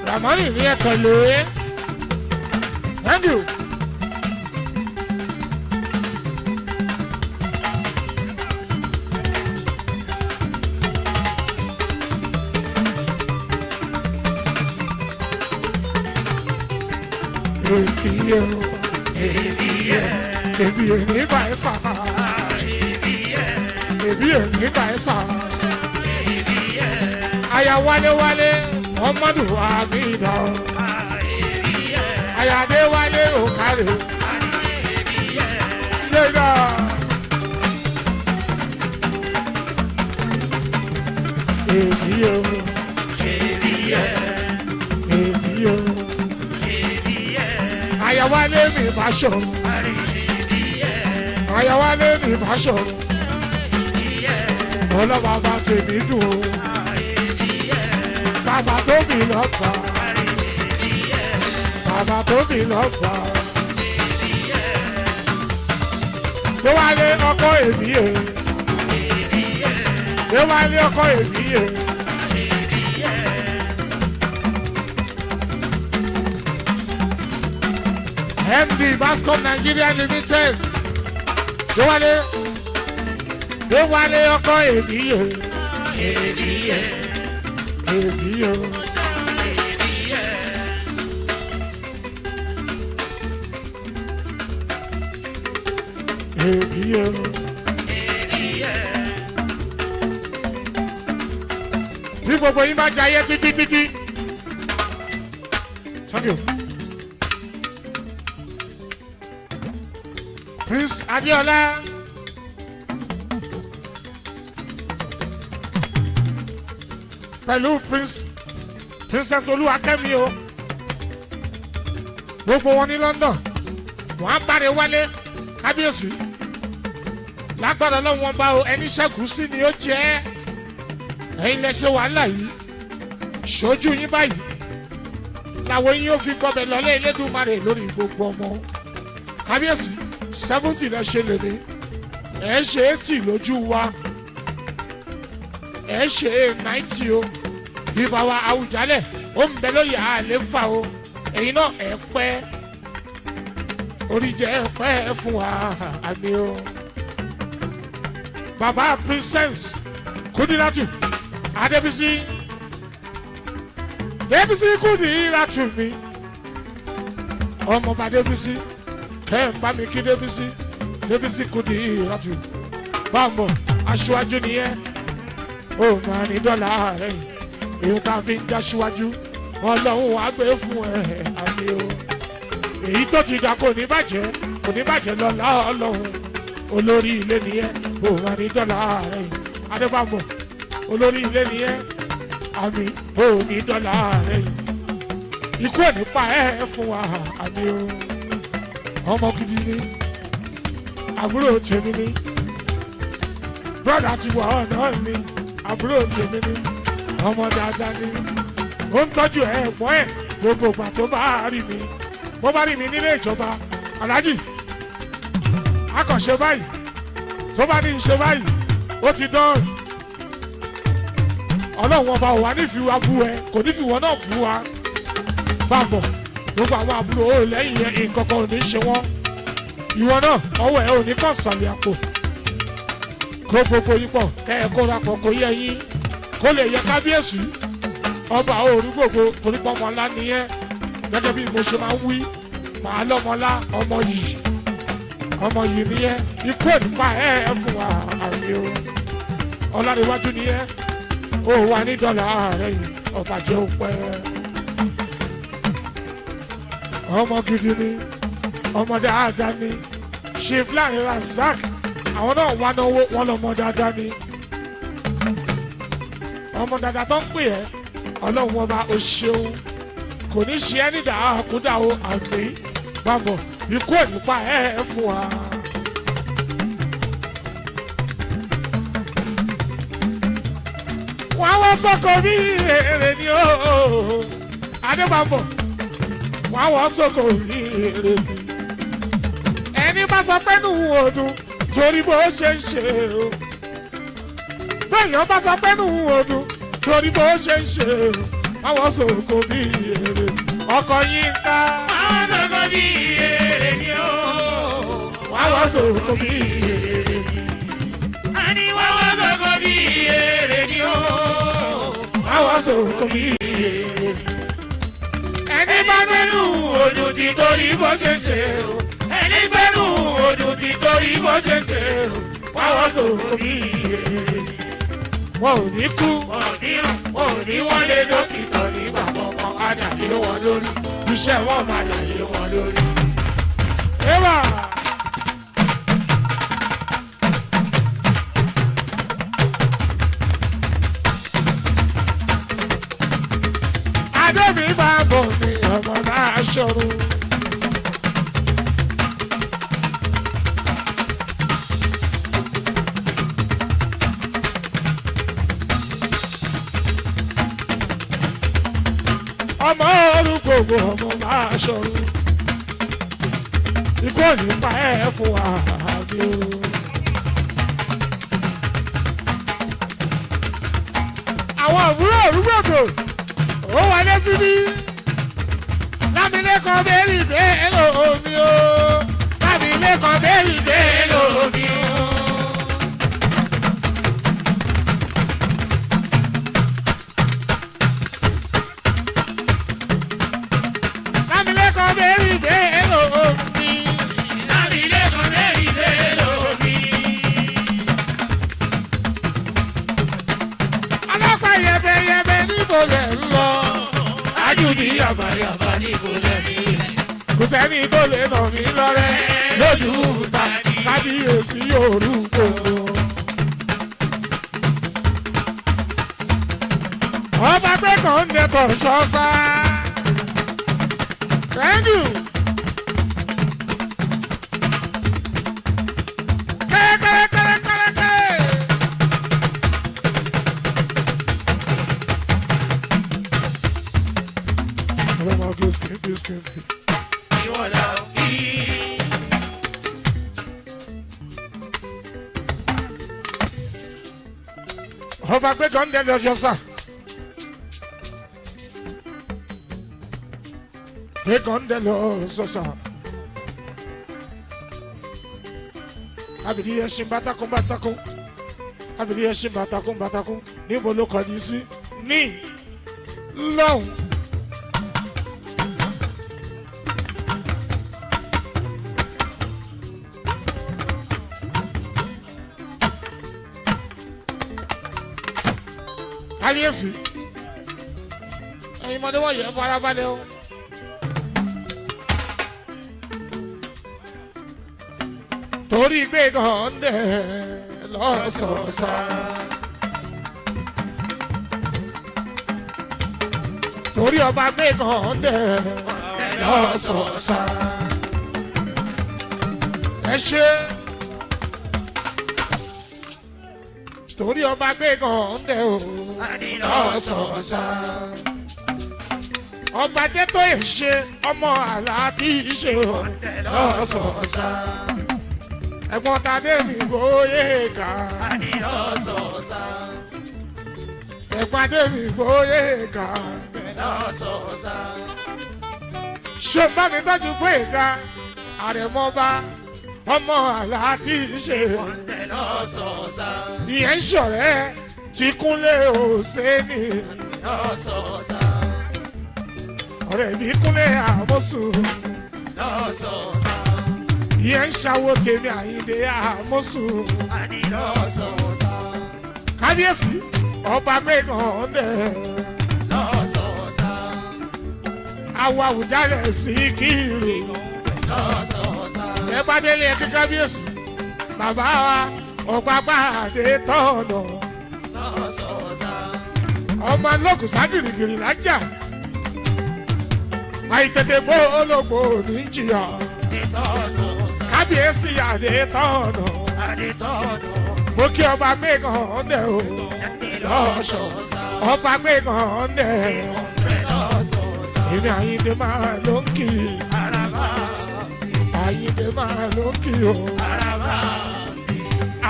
S4: Ramani ní ẹ̀kọ́ lé. Thank you. Èmi yẹ o,
S5: Èmi yẹ.
S4: èmi yẹ ní bá ẹ sà.
S5: Èmi yẹ.
S4: Èmi yẹ ní bá ẹ sà.
S5: Èmi yẹ.
S4: Aya wálé wálé, Muhammadu Amida.
S5: Èmi yẹ.
S4: Aya dé wálé òkàlè.
S5: Èmi yẹ.
S4: Yéèdà. Èmi yẹ o,
S5: Èmi yẹ.
S4: èmi yẹ o.
S5: Èmi yẹ.
S4: Aya wálé mi bá ṣọ.
S5: Èmi yẹ.
S4: Aya wálé mi bá ṣọ.
S5: Èmi yẹ.
S4: Ọlọ́bàbà tèmi dùn o.
S5: Èmi yẹ.
S4: Bàbá tó mi lọ́gbà.
S5: Èmi yẹ.
S4: Bàbá tó mi lọ́gbà.
S5: Èmi yẹ.
S4: Ló wálé ọkọ èmi yẹ.
S5: Èmi yẹ.
S4: Ló wálé ọkọ èmi yẹ.
S5: Èmi yẹ.
S4: MD Bascom Nigeria Limited. Ló wálé. Ló wálé ọkọ èmi yẹ.
S5: Èmi yẹ.
S4: Èmi yẹ.
S5: Èmi yẹ.
S4: Èmi yẹ.
S5: Èmi yẹ.
S4: Bí gbogbo yín bá jayé títí títí. Thank you. Prince Adeola. Pẹ̀lú Prince Princess Olúwakẹ́mi o. Gbogbo wọn ní London. Wọ́n á báre wálé kábíyèsí. Lágbára Ọlọ́run wọn bá o ẹni ṣẹ́gun sí ni ó jẹ́ ẹ̀yin lẹ ṣe wàhálà yìí ṣojú yín báyìí làwọn yín ó fi gbọbẹ lọlé Elédùmarè lórí gbogbo ọmọ kábíyèsí 70 lẹ ṣe lè ní ẹ ṣe 80 lójú wa ẹ ṣe 90 o bíbá wa Àwùjalẹ̀ ó ń bẹ lórí àléfà o ẹ̀yin náà ẹ pẹ́ orí jẹ́ pẹ́ fún wa àmì o bàbá Princess Kudiratu Adébísí Débísí Kudiratu mi ọmọọba Débísí kẹ́ ẹ̀ ń bá mi kí Débísí Débísí Kudiratu bámbọ̀ aṣíwájú nìyẹn ó máa ní dọ́là rẹ̀ èyí tá a fi ń já síwájú Ọlọ́run wàá gbé fún ẹ àmì o. Èyí tó ti dà kò ní bàjẹ́, kò ní bàjẹ́ lọ́la Ọlọ́run. Olórí ilé nìyẹn, kò wà ní dọ́là rẹ̀ yìí. Adébámọ̀, olórí ilé nìyẹn, àmì ò ní dọ́là rẹ̀ yìí. Ikú ò ní pa ẹ́ fún wa, àmì o. Ọmọ gidi ni, àbúrò tèmi ni, brọ́dà ti wà ọ̀nà ni, àbúrò tèmi ni, ọmọ dáadáa ni. Ó ń tọ́jú ẹ̀gbọ́n ẹ̀ gbogbo ìgbà tó bá rí mi. Bó bá rí mi nílé ìjọba, Aláàjì, akànṣe báyìí, tó bá ní í ṣe báyìí, ó ti dán. Ọlọ́run ọba ò wá nífi wa bú ẹ, kò ní fi wọ́n náà bú wa. Bàbọ̀, gbogbo àwọn àbúrò ó lẹ́yìn ẹ, nǹkan kan ò ní ṣe wọ́n. Ìwọ náà, ọwọ́ ẹ ò ní kàn sàlẹ̀ àpò. Kó gbogbo yín pọ̀, kẹ́ ẹ kóra pọ̀ kó yẹ yín, kó lè yẹ kábíyèsí. Ọba òru gbogbo torí pé ọmọ ńlá nìyẹn. Gẹ́gẹ́ bí mo ṣe máa ń wí, màá lọ́mọlá ọmọ yìí. Ọmọ yìí nìyẹn, ikú ò ní pa ẹ́ fún wa àmì o. Ọlárẹ̀wájú nìyẹn, ó wà ní dọ́là rẹ̀ yìí, ọba jẹ́ òpẹ́. Ọmọ gidi ni, ọmọ dáadáa ni, Chief Lanre Razak, àwọn náà wà náwó wọn lọ́mọ dáadáa ni. Ọmọ dáadáa tó ń pè ẹ́, Ọlọ́run ọba o ṣeun, kò ní ṣe ẹ́ nídà àkúdà o àmì bàbọ̀, ikú ò ní pa ẹ́ fún wa. Wọ́n á wá sọ́kò bí èrè ni ó, Adébàbọ̀, wọ́n á wá sọ́kò bí èrè ni. Ẹni bá sọ pé nù ọdún torí bó ṣe ń ṣe o. Bẹ́ẹ̀yàn bá sọ pé nù ọdún torí bó ṣe ń ṣe o. Wọ́n á wá sọ́kò bí èrè ni. Ọkọ yín ká.
S5: Wọ́n á wá sọ́kò bí èrè ni ó.
S4: Wọ́n á wá sọ́kò bí èrè ni.
S5: Àní wọ́n wá sọ́kò bí èrè ni ó.
S4: Wọ́n á wá sọ́kò bí èrè ni. Ẹni bá gbẹ́nu odò ti torí bó ṣe ṣe o. Ẹni gbẹ́nu odò ti torí bó ṣe ṣe o. Wọ́n á wá sọ́kò bí èrè ni. Wọn ò ní kú.
S5: Wọ́n ò ní rùn, wọ́n ò ní wọ́n lé dókítà
S4: nígbà kọ̀ọ̀kan á dà lé wọn lórí. Iṣẹ́ wọn máa dà lé wọn lórí. Ewà! Adébí bá bọ̀ ní ọmọ náà ṣòro. Ọmọ orúgbògbò ọmọ máa ṣòro. Ikú ò ní pa ẹ́ fún wa àbí o. Àwọn àbúrò orúgbògbò ó wọlé síbí. Lámilékan bẹ́ẹ̀rì bẹ́ẹ̀ lómi o. Lámilékan bẹ́ẹ̀rì bẹ́ẹ̀ lómi o. Lámilékan bẹ́ẹ̀rì bẹ́ẹ̀ lómi.
S5: Lámilékan bẹ́ẹ̀rì bẹ́ẹ̀ lómi.
S4: Ọlọ́pàá yẹ̀bẹ̀yẹ̀bẹ̀ níbo lẹ̀ ń lọ.
S5: Ájúbí yàbàyàbà níbo lẹ̀ ní.
S4: Kò sẹ́ni tó lè nà mí lọ́rẹ́ lójú ta kábíyèsí orúkọ. Ọba pé kàn ń dẹkọ̀ ṣọ́sá. Thank you. Kẹ́rẹ́kẹ́rẹ́kẹ́rẹ́kẹ́rẹ́. Ọlọ́mọ gíṣkì gíṣkì.
S5: Ìwọ là ń kí.
S4: Ọba pé kàn ń dẹkọ̀ ṣọ́sá. Pé kàn ń dẹkọ̀ ṣọ́sá. Abìdí ẹṣin bátakún bátakún. Abìdí ẹṣin bátakún bátakún. Níbo ló kọjú sí? Ní lọ́hùn. Kábíyèsí. Ẹ̀yin Ẹ̀yin mọdé wọ̀nyí ẹ farabalẹ̀ o. Torí gbé gànde lọ́sọ̀ọ̀sà. Torí ọba gbé gànde lọ́sọ̀ọ̀sà. Ẹ ṣe. Torí ọba gbé gànde o lọ́sọ̀ọ̀sà. Ọba dẹ́tọ̀ ṣe ọmọ àlá tí ṣe o lọ́sọ̀ọ̀sà. Ẹ̀gbọ́n tàdé mi gbóyè ká. Ẹ̀gbọ́n tàdé mi gbóyè ká. Ṣé bá mi tọ́jú gbóyè ká? Àrẹ̀mọba ọmọ àlá tí ṣe. Ìyẹn ń ṣọ̀rẹ́ tí Kúnlé Òsénì. Ọ̀rẹ́ mi Kúnlé Àmọ́sù. Ìyẹn ń ṣàwó tèmi Àyìndé Àmọ́sù. Kábíyèsí ọba gbẹ̀gàn dẹ̀. Àwọ̀ Àwùjalẹ̀ sí kiri. Ẹ bá délé ẹ kí kábíyèsí. Bàbá wa ọ̀pá pàdé tọ̀nà. Ọmọ alókùsá gìrìgìrì lájà. Àìtètè bó ológbò ní jìyà. Kábíyèsí àdé tọ̀nà. Mo kí ọba gbẹ̀gàn dẹ̀ o. Ọba gbẹ̀gàn dẹ̀. Èmi Àyìndé máa ló ń kì í. Àyìndé máa ló ń kì í o.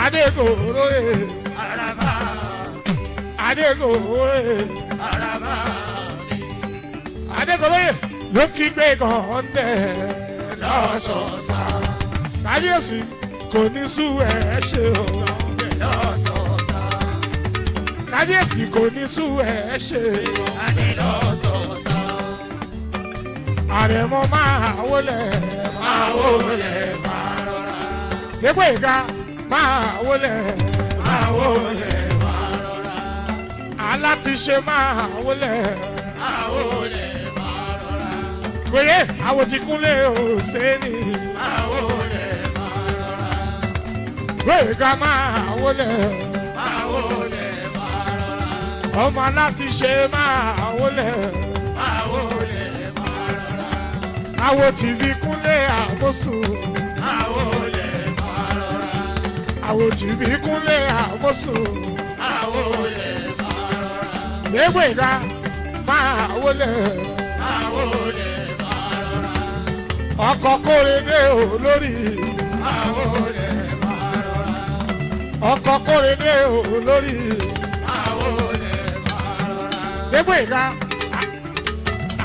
S4: Adégòrò ẹ̀. Adégòrò ẹ̀. Adégòrò ẹ̀ ló kí gbẹ̀gàn dẹ̀ lọ́sọ̀ọ̀sà. Kábíyèsí kò ní sú ẹ ṣe o. Kábíyèsí kò ní sú ẹ ṣe. Àrẹ̀mọ máa wọlé máa wọlé máa rọra. Dégbò ìga máa wọlé máa wọlé máa rọra. Alátiṣe máa wọlé máa wọlé máa rọra. Wèrè àwọn tí Kúnlé Òsénì. Máa wọlé máa rọra. Wèrè máa wọlé máa wọlé máa rọra. Ọmọ alátiṣe máa wọlé máa wọlé máa rọra. Àwo tìbí Kúnlé Àmọ́sù. Máa wọlé máa rọra. Àwo tìbí Kúnlé Àmọ́sù. Máa wọlé máa rọra. Léwé ìdá máa wọlé máa wọlé máa rọra. Ọkọ̀ kórede ò lórí. Máa wọlé máa rọra. Ọkọ̀ kórede ò lórí. Máa wọlé máa rọra. Léwé ìdá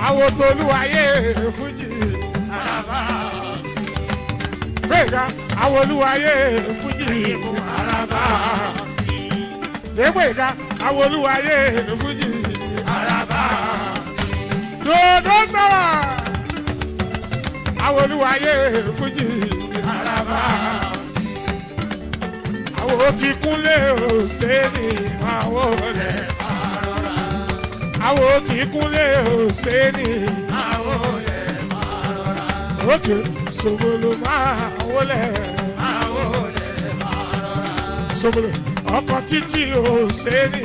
S4: àwo tolúwayé fújì. Àràbà. Gbẹ̀gà àwo olúwayé fújì. Àràbà. Gbẹ̀gà àwo olúwayé fújì. Àràbà. Dòdò gbàrà àwo olúwayé fújì. Àràbà. Àwo ti Kúnlé Òsénì àwo rẹ̀. Àwo tí Kúnlé Òsénì. Àwo lẹ̀ máa rọra. Òkè Sobolo máa wọlé. Àwo lẹ̀ máa rọra. Sobolo ọkọ̀ títí Òsénì.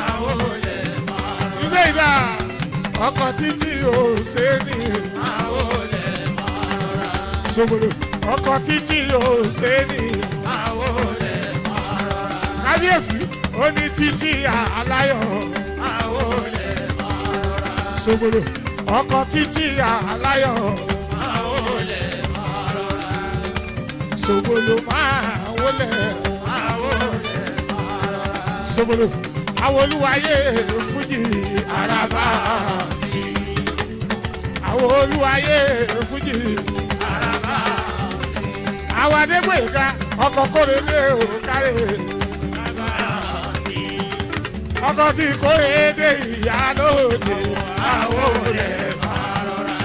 S4: Àwo lẹ̀ máa rọra. Ilé ìgbà ọkọ̀ títí Òsénì. Àwo lẹ̀ máa rọra. Sobolo ọkọ̀ títí Òsénì. Àwo lẹ̀ máa rọra. Kábíyèsí ó ní títí aláyọ̀. Àwo lẹ̀ Sobolo ọkọ̀ títí aláyọ̀. Máa wọlé máa rọra. Sobolo máa wọlé. Máa wọlé máa rọra. Sobolo àwọlúwayé fújì àràbà. Àwọlúwayé fújì àràbà. Àwọn Adégbòyèga ọkọ̀ kórèlé òkárè. Ọkọ̀ tí kórèdé ìyá lóde. Àwo rẹ̀ máa rọra.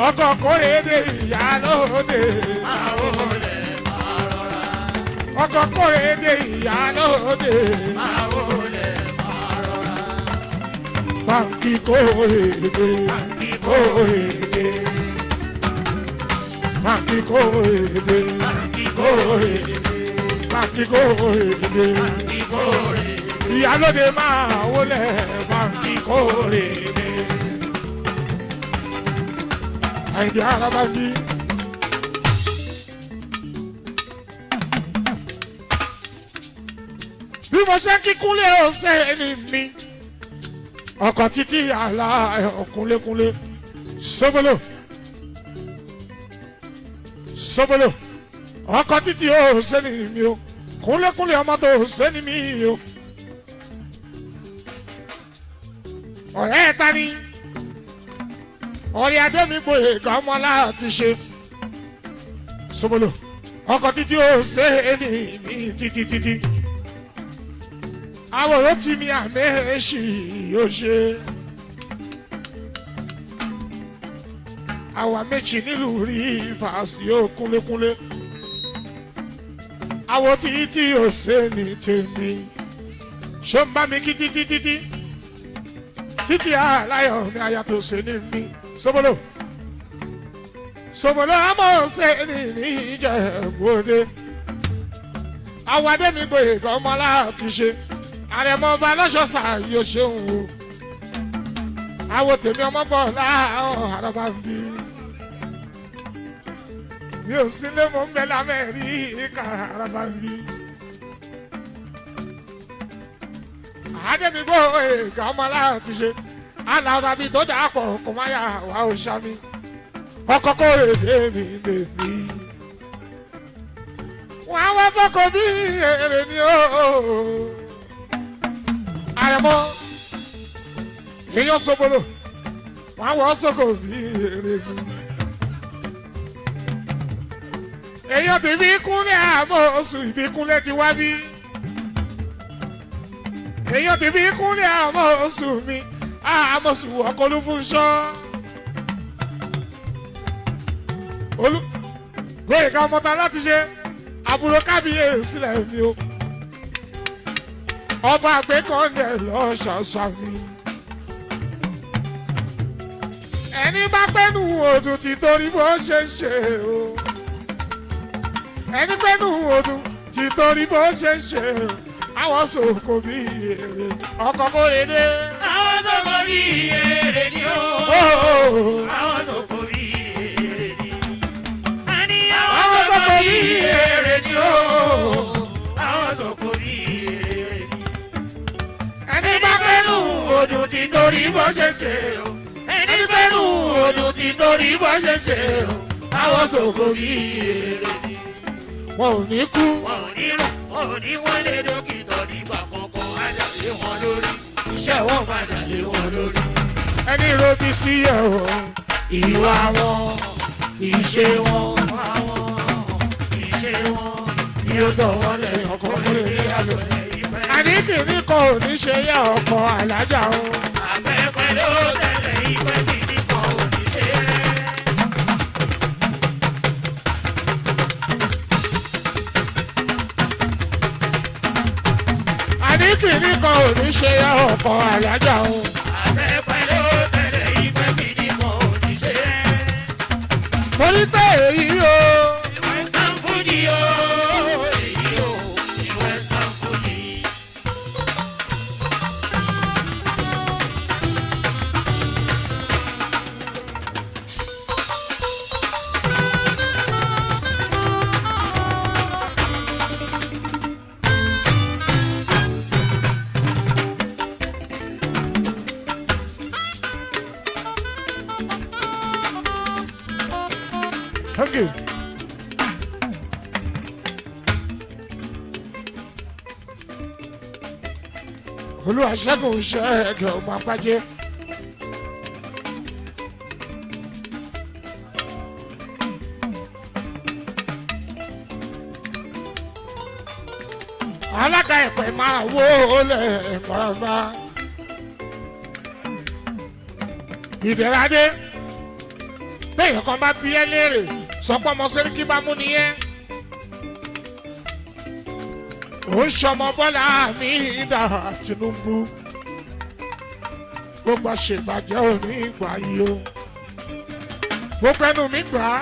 S4: Ọkọ̀ kórèdé ìyá lóde. Àwo rẹ̀ máa rọra. Ọkọ̀ kórèdé ìyá lóde. Àwo rẹ̀ máa rọra. Báńkì kórèdè, kórèdè. Báńkì kórèdè, kórèdè. Báńkì kórèdè, kórèdè. Ìyálóde máa wọlé báńkì kórèdè. Àyìndé Arábáńkì. Bí mo ṣe kíkúnlé ọ̀sẹ̀ ni mi ọkọ̀ títí àlà ọ̀kúnlékúnlé sóbólò sóbólò ọkọ̀ títí ọ̀sẹ̀ ni mi o kúnlékúnlé ọmọ tó ọ̀sẹ̀ ni mi o ọ̀rẹ́ ẹ̀ ta ni ọ̀rẹ́ adémígbòye gọ́mọ láti ṣe sóbólò ọkọ̀ títí ọ̀sẹ̀ ni mi títí títí àwòrán tí mi àmẹ́sì yóò ṣe. Àwa méjì nílùú rí fàásì yóò kúnlékúnlé. Àwọ̀ títí ò ṣe ní tèmi. Ṣé ń bá mi kí títí títí? Títí aláyọ̀ mi aya tó ṣe ní mi. Sóbólò. Sóbólò àmọ́ ṣe ní ní Ìjẹ̀bú Òde. Àwọn adémígbòye gan mọ́ láti ṣe àrẹ̀mọ ọba lọ́sọ̀ọ̀sà yóò ṣeun o àwọn tèmi ọmọ bọ̀ láàárọ̀ àrọ́bà ń bí mi ò sílé mò ń bẹ l'Amẹ́ríkà àrọ́bà ń bí. Àdèmígbò èèkà ọmọ láti ṣe aláwọ̀ àbí tó dà pọ̀ kò má yà wá ó ṣá mi ọkọ̀ kó èdè mi bèbí. Wọ́n á wá sọ́kò bí èrè ni ó. Àrẹ̀mọ èèyàn sọ̀bọ̀lọ̀ wọ́n á wọ́ sọ́kò bí èrè ni. Èèyàn ti fi kúnlẹ̀ àmọ́ oṣù ìbíkúnlẹ̀ ti wá bí. Èèyàn ti fi kúnlẹ̀ àmọ́ oṣù mi àmọ́ oṣù ọkọ̀ ló fún ṣọ́. Olú Gbóyèga ọmọta láti ṣe àbúrò kábíyèsí sílẹ̀ mi o. Ọba àgbékọ̀ọ́lẹ̀ lọ́ṣọ̀ọ̀ṣọ̀ mi. Ẹni bá pẹ́nu ọdún ti torí bó ṣe ń ṣe o. Ẹni pẹ́nu ọdún ti torí bó ṣe ń ṣe o. Àwọn sòkò bí èrè ọkọ̀ kò lè dé.
S5: Àwọn sòkò bí èrè ni ó. Àwọn sòkò bí èrè ni. Àní àwọn sòkò bí èrè ni ó. Àwọn sòkò bí èrè ni.
S4: Ẹni bá pẹ́nu
S5: Odùn ti torí bó ṣe ṣe o. Ẹni pẹ́nu odùn ti torí bó ṣe ṣe o. Àwọn sòkò bí èrè ni.
S4: wọn ò ní kú.
S5: Wọn ò ní rùn, wọn ò ní wọ́n lé dókítà nígbà kankan. Á dà lé wọn lórí. Iṣẹ́ wọn máa dà lé wọn lórí.
S4: Ẹni robi sí ẹ o.
S5: Ìwà wọn, ìṣe wọn, ìṣe wọn, yóò tọ̀ wọ́n lẹ́yìn ọkọ̀ lè ní àlọ́.
S4: Àní kìíní kan ò ní ṣe yá ọkọ̀ àlájà o.
S5: Àfẹ́pẹ́ ló tẹ̀lé ìpẹ́ kìíní kan ò ní ṣe é.
S4: Àní kìíní kan ò ní ṣe yá ọkọ̀ àlájà o.
S5: Àfẹ́pẹ́ ló tẹ̀lé ìpẹ́ kìíní kan ò ní ṣe é.
S4: Mo ní pé èyí o.
S5: Western Fuji o, èyí o, Western Fuji.
S4: Thank you. Olúwaṣẹ́gun ṣẹ́gun ọmọ agbájé. Alága ẹ̀pẹ̀ máa wó lẹ̀ mọ́rànbá. Ìbẹ̀rẹ̀ bẹ́ẹ̀ kan bá bí ẹ léèrè sọ pé ọmọ sẹ́ríkì bá mú nìyẹn. Ó ń ṣọmọ Bọ́lá mi dà Tinubu. Gbogbo àṣebàjẹ́ òní ìgbà yìí o. Gbogbo ẹnu mi gbà á.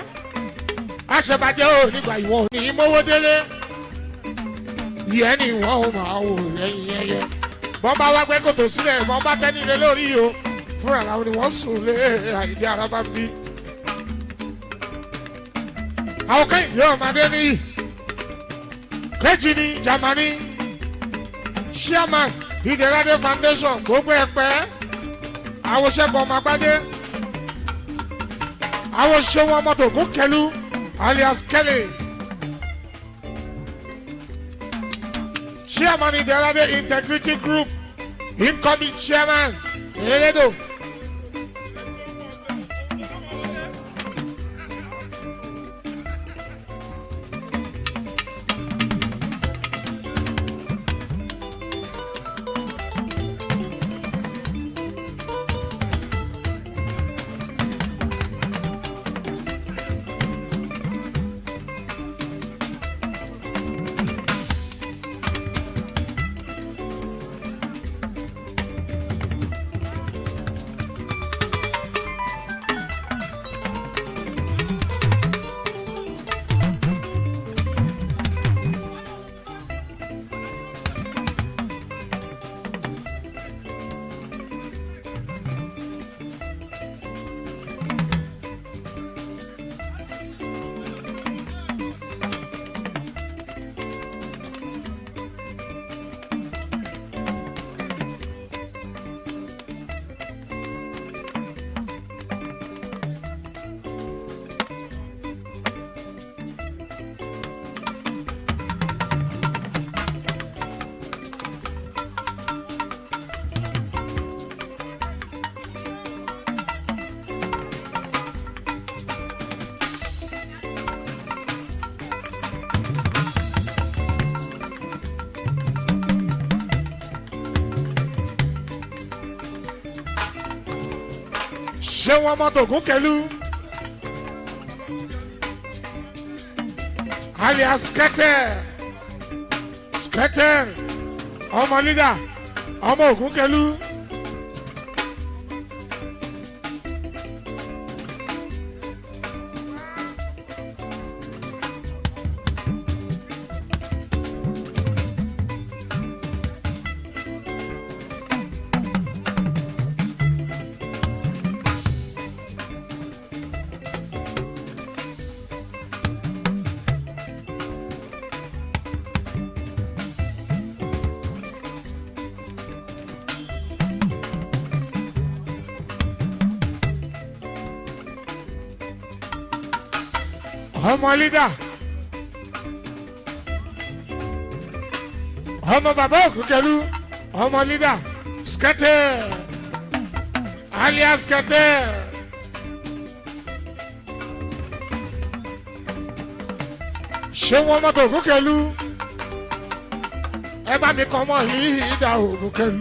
S4: Àṣebàjẹ́ òní ìgbà yìí wọn ò ní mówó délé. Ìyẹn ni wọ́n ò máa wò lẹ́yìn ẹyẹ. Bọ́n bá wá gbẹ́ kòtò sílẹ̀, bọ́n bá tẹ́ nílé lórí o. Fúnra làwọn ni wọ́n sùn lé àìdí ara bá ń bí. Àwọn Kẹ́hìndé ọmọdé níyì. Kejì ní Jámánì. Chairman Ìdẹ̀ládé Foundation gbogbo ẹ̀pẹ́. Àwọn Ṣẹ́gun ọmọ Agbádé. Àwọn Ṣẹ́gun ọmọ Tògún Kẹlú alias Kelly. Chairman Ìdẹ̀ládé Integrity Group. Incoming chairman Eredo. Ṣé wọn mọ Tògún Kẹlú alias Skẹtẹ Skẹtẹ ọmọ lídà ọmọ Ògún Kẹlú. Ọmọ lídà ọmọ bàbá Ògúnkẹlú ọmọ lídà Skẹtẹ alias Skẹtẹ. Ṣé wọn mọ́tò Ògúnkẹlú ẹ bá mi kọ́ mọ́ lídà Ògúnkẹlú.